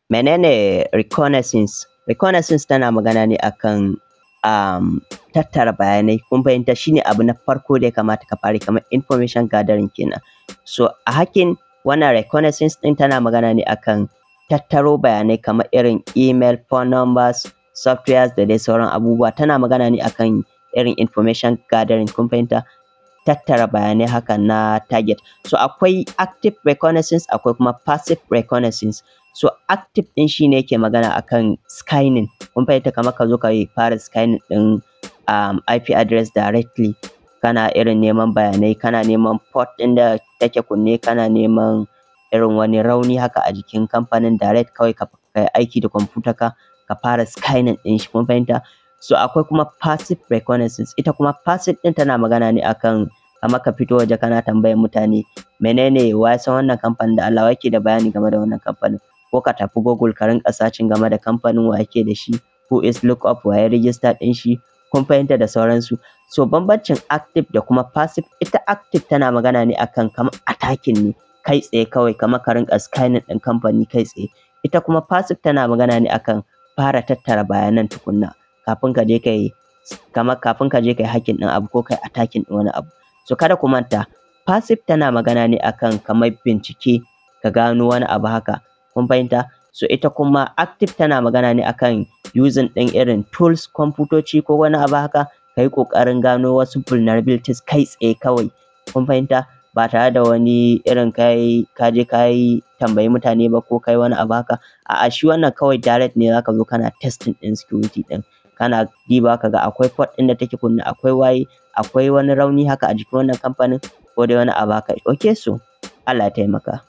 Menene reconnaissance? Reconnaissance tana magana ne akan tattara bayanai. Kun fahimta? Shine abu na farko da ya kamata ka fara, kamar information gathering kenan. So a hacking, wannan reconnaissance ɗin tana magana ne akan tattaro bayanai kamar irin email, phone numbers, softwares da dai sauran abubuwa. Tana magana ne akan irin information gathering, kun fahimta? Tattara bayanai haka na target. So akwai active reconnaissance, akwai kuma passive reconnaissance. So active ɗin shine yake magana akan scanning. Kun fahimta? Kamar ka zo ka fara scanning ɗin IP address directly. Kana irin neman bayanai, kana neman port ɗin da take kunne, kana neman irin wani rauni haka a jikin kamfanin, direct kawai ka yi aiki da kwamfutar ka, ka fara scanning ɗin shi, kun fahimta? So akwai kuma passive reconnaissance. Ita kuma passive ɗin tana magana ne akan kamar ka fito waje kana tambayar mutane, menene, wa ya san wannan kamfanin da Allah, wa yake da bayani game da wannan kamfanin? Ko ka tafi Google ka rinƙa searching game da kamfanin, wa yake da shi, who is look up, wa ya register ɗin shi, kun fahimta, da sauransu. So bambancin active da kuma passive, ita active tana magana ne akan kamar attacking ne kai tsaye kawai, kamar ka rinƙa scanning ɗin kamfani kai tsaye. Ita kuma passive tana magana ne akan fara tattara bayanan tukunna kafin ka je ka yi, kamar kafin ka je ka yi hacking ɗin abu ko ka yi attacking ɗin wani abu. So kada ku manta, passive tana magana ne akan kamar bincike, ka gano wani abu haka, kun fahimta? So ita kuma active tana magana ne akan using ɗin irin tools, kwamfutoci ko wani abu haka, ka yi ƙoƙarin gano wasu vulnerabilities kai tsaye kawai, kun fahimta? Ba tare da wani irin kai ka je ka yi tambayi mutane ba ko kai wani abu haka. A'a, shi wannan kawai direct ne zaka zo kana testing ɗin security ɗin. Kana dibawa ka ga akwai port ɗin da take kunne, akwai waye, akwai wani rauni haka a jikin wannan kamfanin ko dai wani abu haka. Okay, so Allah ya taimaka.